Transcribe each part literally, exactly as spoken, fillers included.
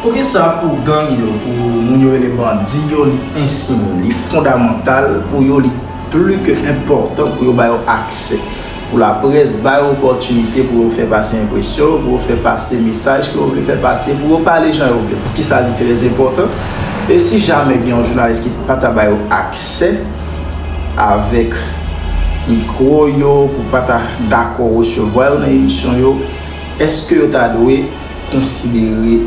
Poukisa pou gang yo, pou moun yo rele bandi yo, li ensiyen, li fondamantal pou yo, li pli ke enpòtan pou yo ba yo aksè, pou laprès ba yo opòtinite pou yo fè pase enpresyon yo, pou yo fè pase mesaj ke yo vle fè pase, pou yo pale jan yo vle? Poukisa li trè enpòtan? E si jamè gen yon jounalis ki pa ta ba yo aksè avèk mikwo yo, pou pa ta dakò resevwa yo nan emisyon yo, èske yo ta dwe konsidere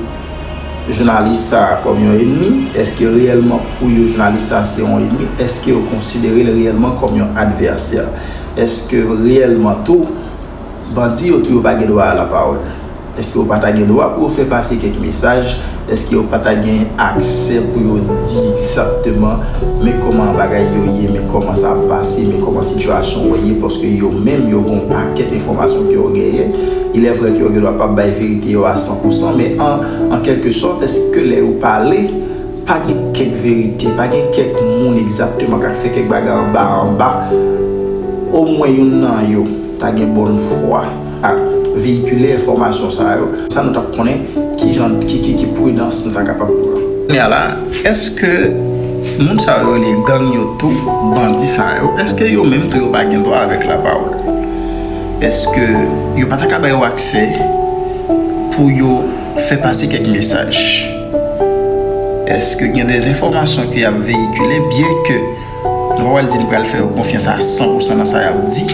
jounalis sa a kòm yon enmi? Èske reyèlman pou yo jounalis sa a se yon enmi? Èske yo konsidere l reyèlman kòm yon advèsè? Èske reyèlman tou bandi yo tou yo pa gen dwa a lapawòl? Èske yo pa ta gen dwa pou yo fè pase kèk mesaj? Èske yo pa ta gen aksè pou yo di egzakteman men kòman bagay yo ye, men kòman sa ap pase, men kòman sitiyasyon an ye? Paske yo menm yo gen yon pakèt enfòmasyon ke yo genyen. Il est vrai ke yo gen dwa p ap bay verite yo a san pou san, men an, an kèlke sòt, èske lè yo pale, pa gen kèk verite, pa gen kèk moun egzakteman k ap fè kèk bagay anba anba, omwen youn nan yo ta gen bòn fwa ak veyikile enfòmasyon sa yo, sa nou t ap konnen ki jan, ki, ki, ki pridans nou ta kapab pran. Kounye a la, èske moun sa yo rele gang yo tou, bandi sa yo, èske yo menm tou yo pa gen dwa avèk lapawòl? Èske yo pa ta ka ba yo aksè pou yo fè pase kèk mesaj? Èske gen de enfòmasyon ke y ap veyikile, byen ke nou pa pral di n pral fè yo konfyans a san pou san nan sa y ap di,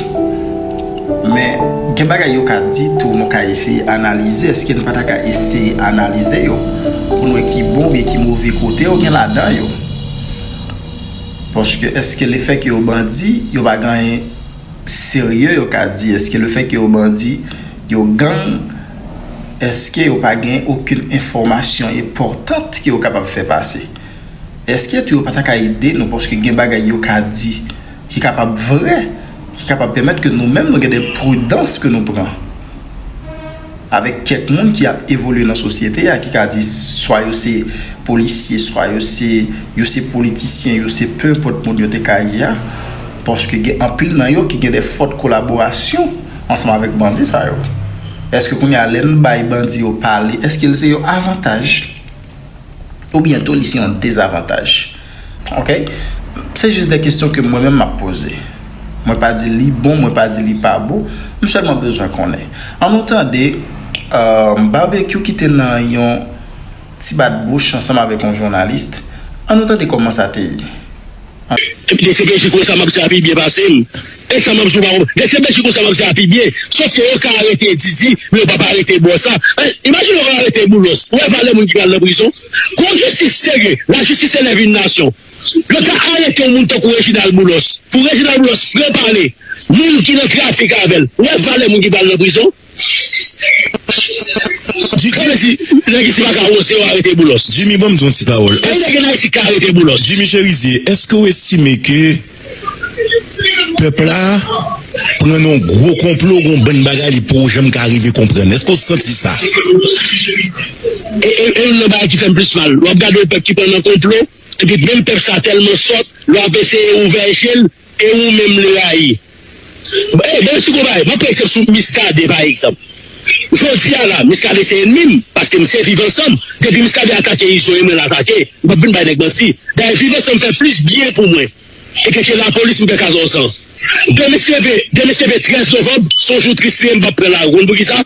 men gen bagay yo ka di tou, nou ka eseye analize. Èske n pa ta ka eseye analize yo pou n wè ki bon oubyen ki move kote yo gen ladan yo? Paske èske lefètke yo bandi, yo pa gen anyen serye yo ka di? Èske lefètke yo bandi, yo gang, èske yo pa gen okenn enfòmasyon enpòtan ke yo kapab fè pase? Èske tou yo pa ta ka ede nou, paske gen bagay yo ka di ki kapab vrè, ki kapab pèmèt ke nou menm nou gen de pridans ke nou pran avèk kèk moun ki ap evolye nan sosyete a, ki ka di swa yo se polisye, swa yo se, yo se politisyen, yo se penenpòt moun yo te ka ye a, paske gen anpil nan yo ki gen de fòt kolaborasyon ansanm avèk bandi sa yo. Èske kounye a lè n bay bandi yo pale, èske l se yon avantaj? Oubyen tou li se yon dezavantaj? Oke? Se jis de kesyon ke mwen menm m ap poze. Mwen pa di li bon, mwen pa di li pa bon. M sèlman bezwen konnen. An nou tande, euh, Barbecue ki te nan yon ti bat bouch ansanm avèk yon jounalis. An nou tande kòman sa te ye. Epi D C P J konsa m ap di a pi byen pase m. E sa m ap di w pa konprann. D C P J konsa m ap di a pi byen. Sòf ke yo ka arete Didi, men yo p ap arete Bòsa. Imajine yo arete Boulos. Ou wè valè moun ki pral nan prizon? Gon jistis serye. Lajistis se lève yon nasyon. Yo ta arete yon moun tankou Reginald Boulos. Pou Reginald Boulos pran pale moun ki nan trafik avè l. Ou wè valè moun ki pral nan prizon? Sa vle di, nèg isi pa ka woze yo arete Boulos. Jimmy, ban m di yon ti pawòl. Ay, nèg Ayiti ka arete Boulos. Jimmy Cherizier, èske w estime ke pèp la pran nan yon gwo konplo, gon bann bagay li poko janm ka rive konprann? Èske w santi sa? E, e, e youn nan bagay ki fè m plis mal. W ap gade yon pèp ki pran nan konplo, epi menm pèp sa tèlman sòt, lè w ap eseye ouvè je l, e ou menm li rayi. E, men si konpare, m ap pran egzanp sou Miskaden, pa egzanp. Jodi a la, Miskaden se ènmi m, paske m se Viv Ansanm. Depi Miskaden atake Izo, e mwen l atake. M p ap vin bay nèg manti. Dayè, Viv Ansanm fè plis byen pou mwen. E ke, ke lapolis, m fè katòz an. De mesye ve, de mesye ve trèz novanm, se yon jou tris li ye, m p ap pran lari. Ou konn poukisa?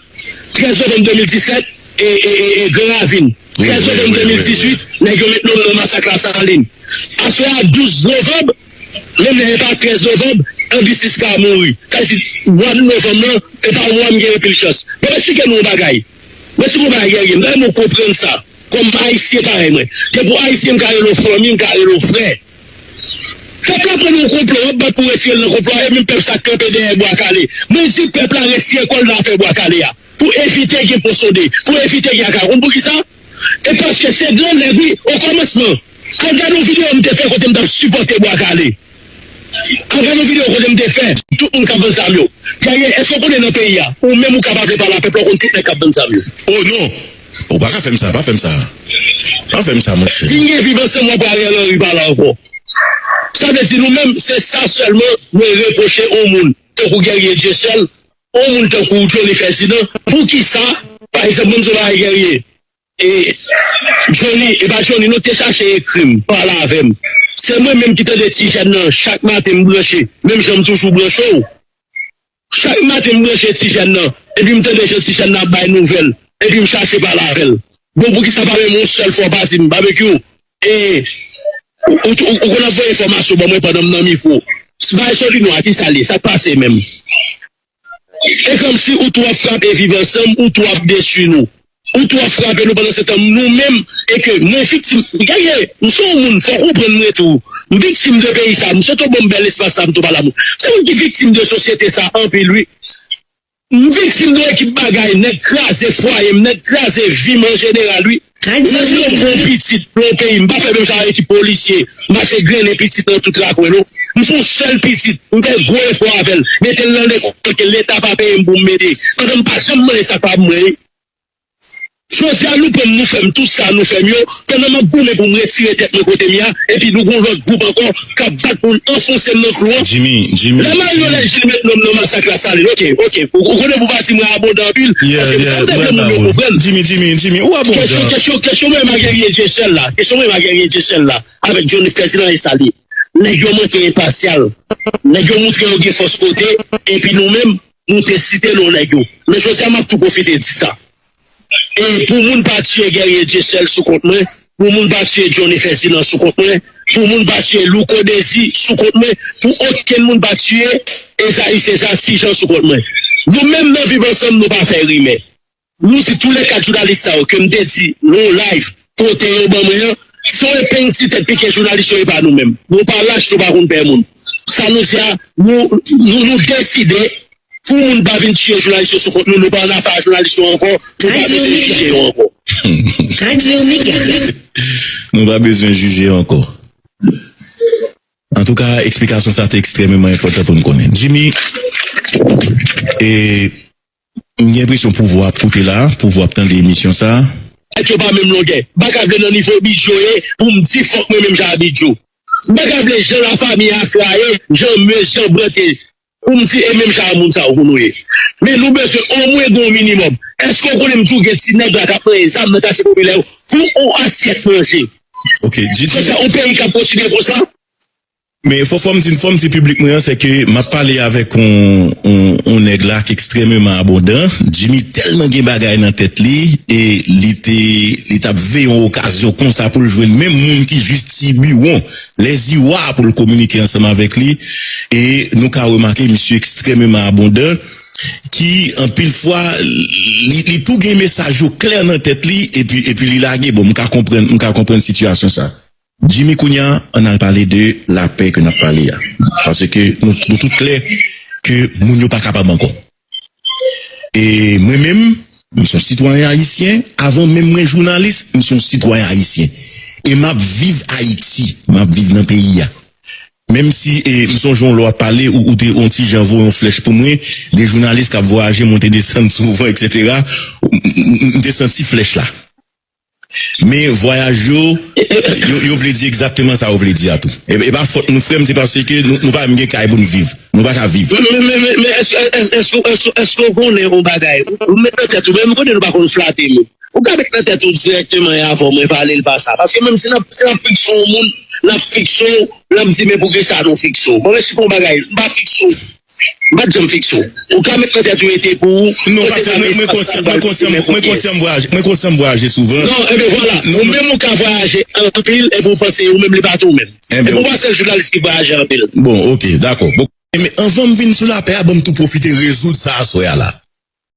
Trèz novanm de mil disèt, e, e, e, e Gran Ravin. Trèz novanm de mil dizuit, nèg yo met non m nan masak Lasalin. Aswè a, douz novanm, menm lè e pa trèz novanm, Andy Cisca mouri. Sa vle di, mwa novanm nan, e pa mwa m gen anpil chans. Bon, men si gen yon bagay. Men si yon bagay, Guerrier, m ta renmen w konprann sa. Kòm Ayisyen parèy mwen. Depi w Ayisyen, m ka rele w fanmi, m ka rele w frè. Pèp la pran nan yon konplo, w ap bat pou retire l nan konplo a, e menm pèp sa k kanpe dèyè Bwa Kale. Mwen di pèp la retire kò l nan afè Bwa Kale a. Pou evite gen pon sonde, pou evite gen aka. Konn poukisa? E paske se gran nèg, wi, okòmansman. Al gade yon videyo m te fè kote m t ap sipòte Bwa Kale. Al gade yon videyo kote m te fè. Tout moun k ap vann zam yo. Guerrier, èske w konnen nan peyi a, ou menm ou ka pa vle pale a pèp la, ou konn tout nèg k ap vann zam yo? Oh non! Ou pa ka fè m sa, pa fè m sa. Pa fè m sa, monchè. Vin gen Viv Ansanm, w ap wè Ariel Henry pale ankò. Sa vle di nou menm, se sa sèlman mwen repwoche yon moun tankou Guerrier Dieuseul, yon moun tankou Johnny Ferdinand. Poukisa, pa egzanp, ban m di w bagay, Guerrier. E Johnny, e pa Johnny, non, te chache ekri m, pale avè m. Se mwen menm ki tande ti jèn nan, chak maten m branche, menm jan m toujou branche w. Chak maten m branche ti jèn nan, epi m tande jan ti jèn nan ap bay nouvèl, epi m chache pale avè l. Bon, poukisa pa menm yon sèl fwa w pa di m, Babekyou, e, ou, ou, ou, ou konn ap voye enfòmasyon ban mwen pandan m nan mikwo. Bay Solino a, kisa l ye? Sa k pase menm? E kòmsi ou tou ap frape Viv Ansanm, ou tou ap detwi nou. Ou tou ap frape nou pandan se tan nou menm, e ke mwen viktim. Gade, m se yon moun, fò w konprann mwen tou. M viktim de peyi sa, m sot w ban m bèl espas sa, m tou pale avè w. Se mwen ki viktim de sosyete sa anpil, wi. M viktim de ekip bagay, nèg kraze fwaye m, nèg kraze vi m an jeneral, wi. Lè m pran pitit nan yon peyi, m pa fè menm jan avèk ekip polisye, mache grennen pitit nan tout rakwen, non. M se yon sèl pitit, m fè gwo efò avè l, mete l nan lekòl ke Leta pa peye m pou m mete, pandan m pa janm mande sa k pa pou mwen, wi. Jodi a, nou pran m, nou fè m tout sa nou fè m yo, pandan m ap goumen pou m retire tèt mwen kote m ye a, epi nou gon lòt gwoup ankò k ap bat pou l anfonse m nan klou an. Jimmy, Jimmy, Lè Mario Jimmy. Lè Jil met nonm nan masak la, sa li. Oke, oke. Ou, ou konnen pou pati mwen abondan anpil, Yeah, paske m yeah, sa m te mwen fè moun yo dakò. Konprann. Jimmy, Jimmy, Jimmy, ou abondan. Kesyon, kesyon, kesyon mwen Maguerrier Dieuseul la. Kesyon mwen Maguerrier Dieuseul la. Avèk Johnny Ferdinand e Sali. Nèg yo manke enpasyal. Nèg yo moutre yo gen fòs kote, epi nou menm, nou te site non nèg yo. Men jodi a, m ap tou pwofite di sa. E pou moun pa tiye Guerrier Dieuseul sou kont mwen, pou moun pa tiye Johnny Ferdinand sou kont mwen, pou moun pa tiye Louko Désir sou kont mwen, pou okenn moun pa tiye Esaü César Ti Jan sou kont mwen. Nou menm nan Viv Ansanm, nou pa fè rimè. Nou di tou lè kat jounalis sa yo ke m te di nan yon live, pote yo ban mwen an, se yon epeng ti tèt pike jounalis yo, e pa nou menm. Nou pa lach, nou pa konn pè moun. Sa nou di a, nou, nou, nou deside pou moun pa vin tiye jounalis yo sou kont nou, nou pa nan afè a jounalis yo ankò, nou pa bezwen jije yo ankò. Nou pa bezwen jije yo ankò. Antouka, eksplikasyon sa te ekstrèmeman enpòtan pou n konnen. Jimmy, e, m gen enpresyon pouvwa ap koute la, pouvwa ap tande emisyon sa. Tèt yo pa menm longè. M pa ka vle nan nivo Bidjo ye pou m di fòk mwen menm jan a Bidjo. M pa ka vle jan lafanmi Afra ye, jan Mez, jan Brant ye, pou m di e menm jan a moun sa yo pou nou ye. Men nou bezwen omwen gen yon minimòm. Èske w konnen m di w gen ti nèg la k ap manyen zam nan katye popilè yo pou yon asyèt manje? Ok, Jimmy. Se sa, yon peyi k ap kontinye konsa? Men fò, fò m di, fò m di piblik mwen an, se ke m ap pale avèk yon, yon, yon nèg la ki ekstrèmeman abondan. Jimmy tèlman gen bagay nan tèt li, e li te, li t ap veye yon okazyon konsa pou l jwenn menm moun ki jis ti biwon, lèziwa pou l kominike ansanm avèk li. E nou ka remake misye ekstrèmeman abondan, ki anpil fwa, li, li tou gen mesaj yo klè nan tèt li, epi, epi li lage. Bon, m ka konprann, m ka konprann sitiyasyon sa. Jimmy, kounye a, ann al pale de lapè ke n ap pale a. Paske nou, nou tout klè ke moun yo pa kapab ankò. E mwen menm, m se yon sitwayen ayisyen, avan menm mwen jounalis, m se yon sitwayen ayisyen. E m ap viv Ayiti, m ap viv nan peyi a. Menm si, e, m sonje yon lè w ap pale, ou, ou te yon ti jan voye yon flèch pou mwen, de jounalis k ap vwayaje, monte desann souvan, etsetera, m, m, m te santi flèch la. Men vwayaj yo, yo, yo vle di egzakteman sa yo vle di a tou. E, e pa fòt nou, frè m, se paske nou, nou pa menm gen kay pou n viv. Nou pa ka viv. Men, men, men, men, men èske, èske, èske, èske, èske w konnen yon bagay? Ou, ou met nan tèt ou, menm kote nou pa konn flate nou. Ou ka met nan tèt ou dirèkteman e avan mwen pale l pa sa. Paske menm si n ap, si n ap fikse yon moun, n ap fikse w, n ap di men poukisa nou fikse w. Bon, men si fè yon bagay, m pa fikse w. M pa t janm fikse w. Ou ka met nan tèt ou e te pou ou. Non, paske mwen, mwen konsyan, mwen konsyan, mwen konsyan m vwayaje, mwen konsyan m vwayaje souvan. Non, ebyen vwala. Ou menm ou ka vwayaje anpil epi ou panse ou menm li pa tou menm. Epi ou pa sèl jounalis ki vwayaje anpil. Bon, ok, dakò. Bon, men anvan m vin sou lapè a, ban m tou pwofite rezoud sa aswè a la.